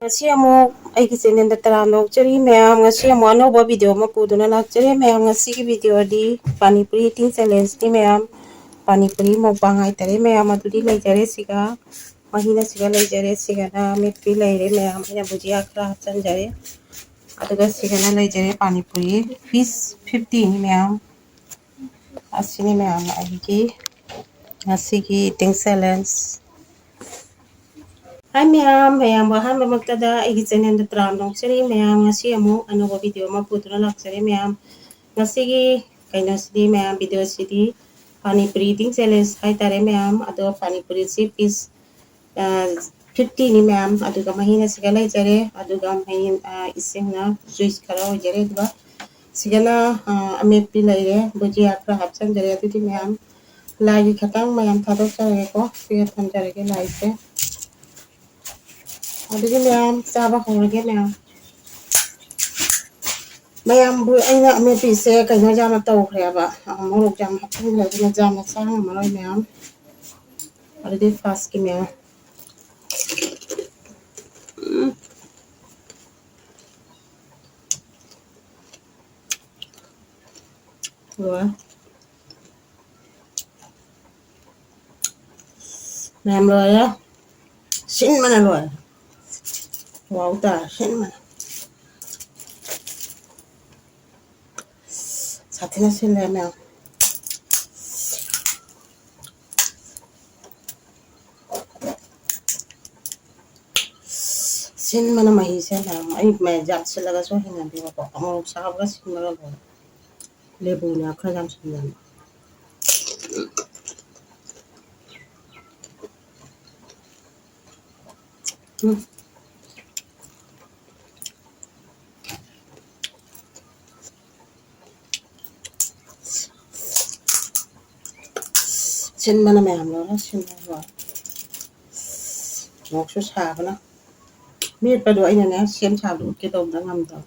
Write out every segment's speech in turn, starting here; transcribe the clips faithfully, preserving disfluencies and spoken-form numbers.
ꯉꯁꯤ ꯑꯃꯨꯛ ꯑꯩꯒꯤ ꯆꯦꯅꯦꯜꯗ ꯇꯔꯥꯝꯅ ꯑꯣꯛꯆꯔꯤ ꯃꯌꯥꯝ꯫ ꯉꯁꯤ ꯑꯃꯨꯛ ꯑꯅꯧꯕ ꯚꯤꯗꯤꯑꯣ ꯑꯃ ꯄꯨꯗꯨꯅ ꯂꯥꯛꯆꯔꯦ ꯃꯌꯥꯝ꯫ ꯉꯁꯤꯒꯤ ꯚꯤꯗꯤꯑꯣꯗꯤ ꯄꯥꯅꯤꯄꯨꯔꯤ ꯏꯇꯤꯡ ꯆꯦꯂꯦꯟꯖꯅꯤ ꯃꯌꯥꯝ꯫ ꯄꯥꯅꯤꯄꯨꯔꯤ ꯃꯨꯛꯕꯥꯡ ꯍꯥꯏꯇꯥꯔꯦ ꯃꯌꯥꯝ꯫ ꯑꯗꯨꯗꯤ ꯂꯩꯖꯔꯦ ꯁꯤꯒ, ꯃꯍꯤꯅ ꯁꯤꯒ ꯂꯩꯖꯔꯦ꯫ ꯁꯤꯒꯅ ꯑꯃꯦꯠꯄꯤ ꯂꯩꯔꯦ ꯃꯌꯥꯝ꯫ ꯑꯩꯅ ꯕꯨꯖꯤꯌꯥ ꯈꯔ ꯍꯥꯞꯆꯤꯟꯖꯔꯦ꯫ ꯑꯗꯨꯒ ꯁꯤꯒꯅ ꯂꯩꯖꯔꯦ ꯄꯥꯅꯤꯄꯨꯔꯤ ꯄꯤꯁ ꯐꯤꯐꯇꯤꯅꯤ ꯃꯌꯥꯝ꯫ ꯑꯁꯤꯅꯤ ꯃꯌꯥꯝ ꯑꯩꯒꯤ ꯉꯁꯤꯒꯤ ꯏꯇꯤꯡ ꯆꯦꯂꯦꯟꯖ꯫ ꯍꯥꯏ ꯃꯌꯥꯝ, ꯃꯌꯥꯝꯕꯨ ꯑꯍꯥꯟꯕꯃꯛꯇꯗ ꯑꯩꯒꯤ ꯆꯦꯅꯦꯜꯗ ꯇꯔꯥꯝꯅ ꯑꯣꯛꯆꯔꯤ ꯃꯌꯥꯝ꯫ ꯉꯁꯤ ꯑꯃꯨꯛ ꯑꯅꯧꯕ ꯚꯤꯗꯤꯑꯣ ꯑꯃ ꯄꯨꯗꯨꯅ ꯂꯥꯛꯆꯔꯦ ꯃꯌꯥꯝ꯫ ꯉꯁꯤꯒꯤ ꯀꯩꯅꯣꯁꯤꯗꯤ ꯃꯌꯥꯝ, ꯚꯤꯗꯤꯑꯣꯁꯤꯗꯤ ꯄꯥꯅꯤꯄꯨꯔꯤ ꯏꯇꯤꯡ ꯆꯦꯂꯦꯟꯖ ꯍꯥꯏꯇꯥꯔꯦ ꯃꯌꯥꯝ꯫ ꯑꯗꯣ ꯄꯥꯅꯤꯄꯨꯔꯤꯁꯤ ꯄꯤꯁ ꯐꯤꯐꯇꯤꯅꯤ ꯃꯌꯥꯝ꯫ ꯑꯗꯨꯒ ꯃꯍꯤꯅ ꯁꯤꯒ ꯂꯩꯖꯔꯦ꯫ ꯑꯗꯨꯒ ꯃꯍꯤ, ꯑ, ꯏꯁꯤꯡꯅ ꯖꯨꯏꯁ ꯈꯔ ꯑꯣꯏꯖꯔꯦ꯫ ꯑꯗꯨꯒ ꯁꯤꯒꯅ, ꯑ, ꯑꯃꯦꯠꯄꯤ ꯂꯩꯔꯦ꯫ ꯕꯨꯖꯤꯌꯥ ꯈꯔ ꯍꯥꯞꯆꯤꯟꯖꯔꯦ꯫ ꯑꯗꯨꯗꯤ ꯃꯌꯥꯝ, ꯂꯥꯏꯒꯤ ꯈꯇꯪ ꯃꯌꯥꯝ ꯊꯥꯗꯣꯛꯆꯔꯒꯦꯀꯣ꯫ ꯁꯤꯒ ꯊꯝꯖꯔꯒꯦ ꯂꯥꯏꯁꯦ꯫ ꯑꯗꯨꯗꯤ ꯃꯌꯥꯝ ꯆꯥꯕ ꯍꯧꯔꯒꯦ ꯃꯌꯥꯝ꯫ ꯃꯌꯥꯝꯕꯨ ꯑꯩꯅ ꯑꯃꯦꯠꯄꯤꯁꯦ ꯀꯩꯅꯣ ꯌꯥꯝꯅ ꯇꯧꯈ꯭ꯔꯦꯕ, ꯑ, ꯃꯣꯔꯣꯛ ꯌꯥꯝ ꯍꯥꯞꯆꯤꯟꯈ꯭ꯔꯦ, ꯑꯗꯨꯅ ꯌꯥꯝꯅ ꯆꯥ ꯉꯝꯃꯔꯣꯏ ꯃꯌꯥꯝ꯫ ꯑꯗꯨꯗꯤ ꯐꯥꯔꯁꯀꯤ ꯃꯌꯥꯝ꯫ ꯎꯝ꯫ ꯂꯣꯏꯔꯦ꯫ ꯃꯌꯥꯝ ꯂꯣꯏꯔꯦ꯫ ꯁꯤꯟꯕꯅ ꯂꯣꯏꯔꯦ꯫ ꯋꯥꯎ ꯇꯥꯔꯦ, ꯁꯤꯟꯕꯅ꯫ ꯁꯥꯊꯤꯅ ꯁꯤꯜꯂꯦ ꯃꯌꯥꯝ꯫ ꯁꯤꯟꯕꯅ ꯃꯍꯤꯁꯦ ꯃꯌꯥꯝ꯫ ꯑꯩ ꯃꯌꯥꯝ ꯌꯥꯝ ꯁꯤꯜꯂꯒꯁꯨ ꯍꯩꯅꯗꯦꯕꯀꯣ꯫ ꯑꯃꯨꯛ ꯁꯥꯕꯒ ꯁꯤꯟꯕꯒ ꯂꯣꯏꯔꯦ꯫ ꯂꯦꯕꯨꯅ ꯈꯔ ꯌꯥꯝ ꯁꯤꯟꯕꯅꯤ꯫ ꯎꯝ꯫ ꯁꯤꯟꯕꯅ ꯃꯌꯥꯝ ꯂꯣꯏꯔꯦ, ꯁꯤꯟꯕꯅ ꯂꯣꯏꯔꯦ꯫ ꯃꯣꯔꯣꯛꯁꯨ ꯁꯥꯕꯅ꯫ ꯃꯦꯠꯄꯗꯣ ꯑꯩꯅꯅꯦ, ꯁꯦꯝ ꯁꯥꯕꯗꯣ ꯎꯠꯀꯦ ꯇꯧꯕꯗ ꯉꯝꯗꯕ꯫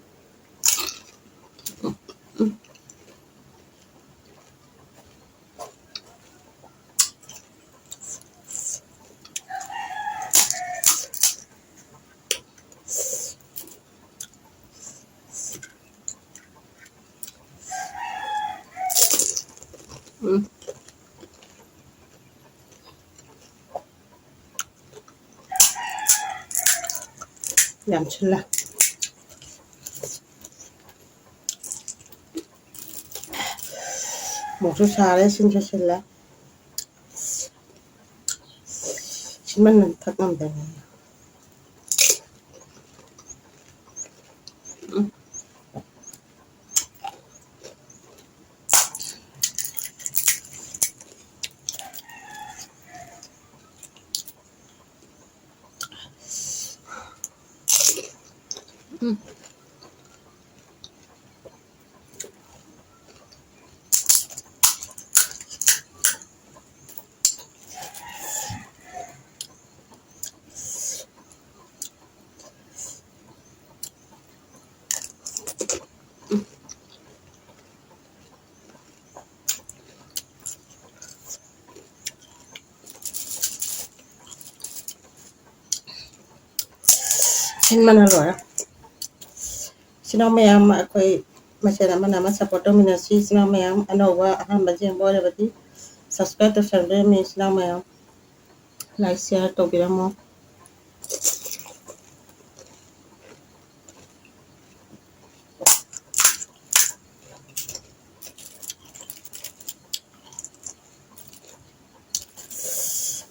ꯌꯥꯝ ꯁꯤꯜꯂꯦ꯫ ꯃꯣꯔꯣꯛꯁꯨ ꯁꯥꯔꯦ, ꯁꯤꯟꯁꯨ ꯁꯤꯜꯂꯦ꯫ ꯁꯤꯟꯃꯟꯗꯅ ꯊꯛ ꯉꯝꯗꯕꯅꯦ꯫ ꯎꯝ꯫ ꯎꯝ꯫ ꯁꯤꯟꯕꯅ ꯂꯣꯏꯔꯦ꯫ ꯏꯆꯤꯟ ꯏꯅꯥꯎ ꯃꯌꯥꯝ, ꯑꯩꯈꯣꯏ ꯃꯁꯦꯟ ꯑꯃꯅ ꯑꯃ support ꯇꯧꯃꯤꯟꯅꯁꯤ꯫ ꯏꯆꯤꯟ ꯏꯅꯥꯎ ꯃꯌꯥꯝ, ꯑꯅꯧꯕ ꯑꯍꯥꯟꯕ ꯌꯦꯡꯕ ꯑꯣꯏꯔꯕꯗꯤ subscribe ꯇꯧꯁꯟꯕꯤꯔꯝꯃꯤ ꯏꯆꯤꯟ ꯏꯅꯥꯎ ꯃꯌꯥꯝ꯫ Like, share ꯇꯧꯕꯤꯔꯝꯃꯣ꯫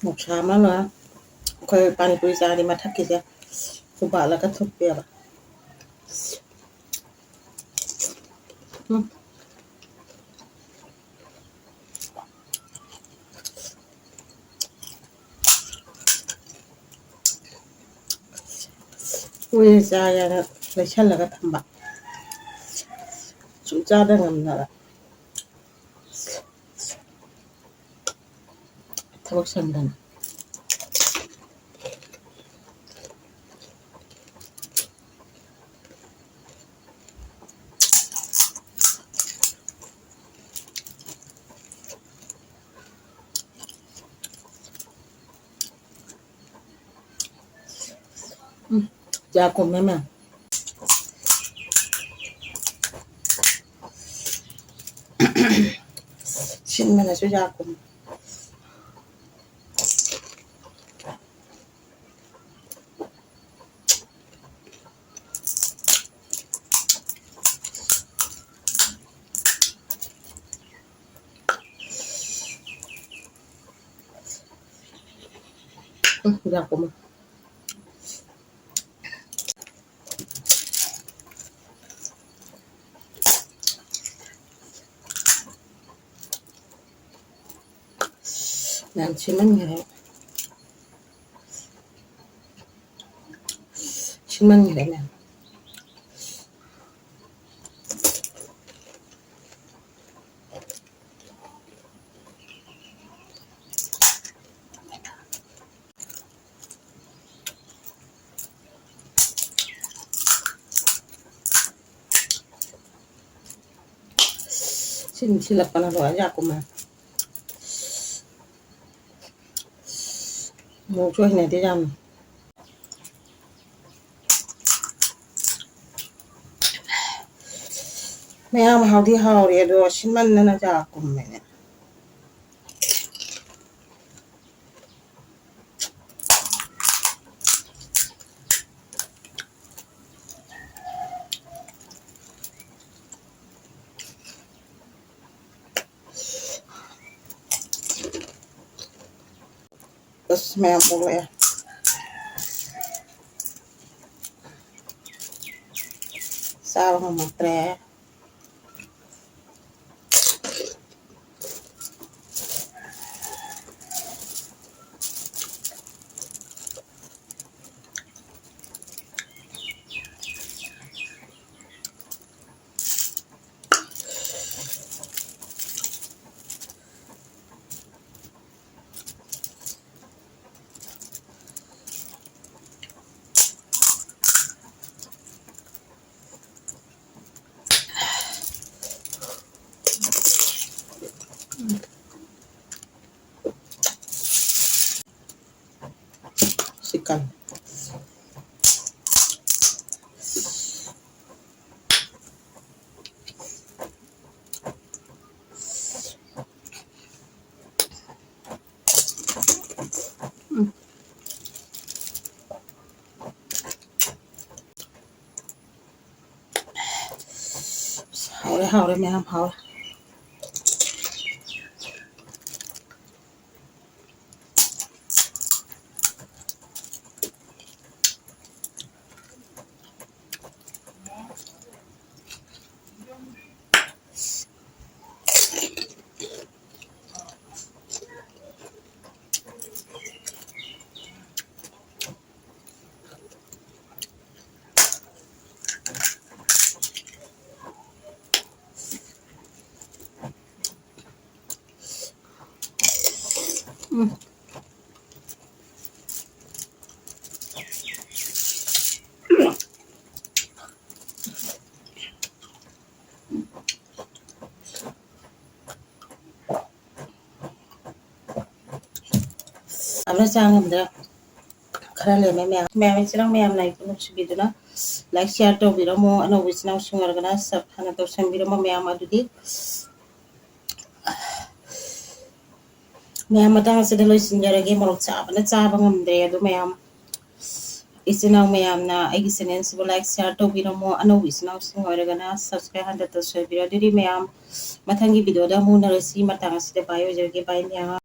ꯅꯨꯡꯁꯥ ꯑꯃ ꯂꯣꯏꯔꯦ꯫ ꯑꯩꯈꯣꯏ ꯄꯥꯅꯤꯄꯨꯔꯤ ꯆꯥꯔꯗꯤ ꯃꯊꯛꯀꯤꯁꯦ ꯈꯨꯕꯥꯛꯂꯒ ꯊꯨꯞꯄꯦꯕ꯫ ꯎꯝ꯫ ꯀꯨꯏꯅ ꯆꯥꯒꯦꯅ ꯂꯩꯁꯜꯂꯒ ꯊꯝꯕ꯫ ꯁꯨꯝ ꯆꯥꯗ ꯉꯝꯗꯕ꯫ ꯊꯕꯛ ꯁꯪꯗꯅ꯫ ꯎꯝ, ꯌꯥ ꯀꯨꯝꯃꯦ ꯃꯌꯥꯝ꯫ ꯁꯤꯟꯕꯅꯁꯨ ꯌꯥ ꯀꯨꯝꯃꯦ꯫ ꯌꯥꯛꯄ ꯑꯃ꯫ ꯌꯥꯝ ꯁꯤꯟꯃꯟꯈꯔꯦ꯫ ꯁꯤꯟꯃꯟꯈꯔꯦ ꯃꯌꯥꯝ꯫ ꯁꯤꯟ ꯁꯤꯜꯂꯛꯄꯅ ꯂꯣꯏꯔꯦ ꯌꯥꯛꯀꯨꯝꯃꯦ꯫ ꯃꯣꯔꯣꯛꯁꯨ ꯍꯩꯅꯗꯦ ꯌꯥꯝꯅ꯫ ꯃꯌꯥꯝ ꯍꯥꯎꯗꯤ ꯍꯥꯎꯔꯦ, ꯑꯗꯣ ꯁꯤꯟꯃꯟꯗꯅ ꯆꯥ ꯀꯨꯝꯃꯦꯅꯦ꯫ ꯑꯁ, ꯃꯌꯥꯝ ꯄꯣꯛꯂꯛꯑꯦ꯫ ꯆꯥꯕ ꯉꯝꯃꯛꯇ꯭ꯔꯦ꯫ ꯁꯤ ꯀꯪ-, ꯎꯝ꯫ ꯍꯥꯎꯔꯦ, ꯍꯥꯎꯔꯦ, ꯃꯌꯥꯝ ꯍꯥꯎꯔꯦ꯫ ꯌꯥꯝꯅ ꯆꯥꯡ ꯑꯃꯗ ꯈꯔ ꯂꯩꯔꯝꯃꯦ ꯃꯌꯥꯝ꯫ ꯃꯌꯥꯝ ꯏꯆꯤꯟ ꯏꯅꯥꯎ ꯃꯌꯥꯝ ꯂꯥꯏꯛ ꯅꯨꯡꯁꯤꯕꯤꯗꯨꯅ ꯂꯥꯏꯛ ꯁꯤꯌꯥꯔ ꯇꯧꯕꯤꯔꯝꯃꯣ꯫ ꯑꯅꯧꯕ ꯏꯆꯤꯟ ꯏꯅꯥꯎꯁꯤꯡ ꯑꯣꯏꯔꯒꯅ ꯁꯕ ꯍꯥꯟꯅ ꯇꯧꯁꯟꯕꯤꯔꯝꯃꯣ ꯃꯌꯥꯝ꯫ ꯑꯗꯨꯗꯤ ꯃꯌꯥꯝ ꯃꯇꯥꯡ ꯑꯁꯤꯗ ꯂꯣꯏꯁꯤꯟꯖꯔꯒꯦ꯫ ꯃꯣꯔꯣꯛ ꯆꯥꯕꯅ ꯆꯥꯕ ꯉꯝꯗ꯭ꯔꯦ꯫ ꯑꯗꯨ ꯃꯌꯥꯝ ꯏꯆꯤꯟ ꯏꯅꯥꯎ ꯃꯌꯥꯝꯅ ꯑꯩꯒꯤ ꯆꯦꯅꯦꯜꯁꯤꯕꯨ ꯂꯥꯏꯛ ꯁꯤꯌꯥꯔ ꯇꯧꯕꯤꯔꯝꯃꯣ꯫ ꯑꯅꯧꯕ ꯏꯆꯤꯟ ꯏꯅꯥꯎꯁꯤꯡ ꯑꯣꯏꯔꯒꯅ ꯁꯕꯁꯀ꯭ꯔꯥꯏꯕ ꯍꯟꯗꯛꯇ ꯁꯣꯏꯕꯤꯔꯣ꯫ ꯑꯗꯨꯗꯤ ꯃꯌꯥꯝ ꯃꯊꯪꯒꯤ ꯚꯤꯗꯤꯑꯣꯗ ꯑꯃꯨꯛ ꯎꯅꯔꯁꯤ꯫ ꯃꯇꯥꯡ ꯑꯁꯤꯗ ꯕꯥꯏ ꯑꯣꯏꯖꯔꯒꯦ꯫ ꯕꯥꯏ ꯃꯌꯥꯝ꯫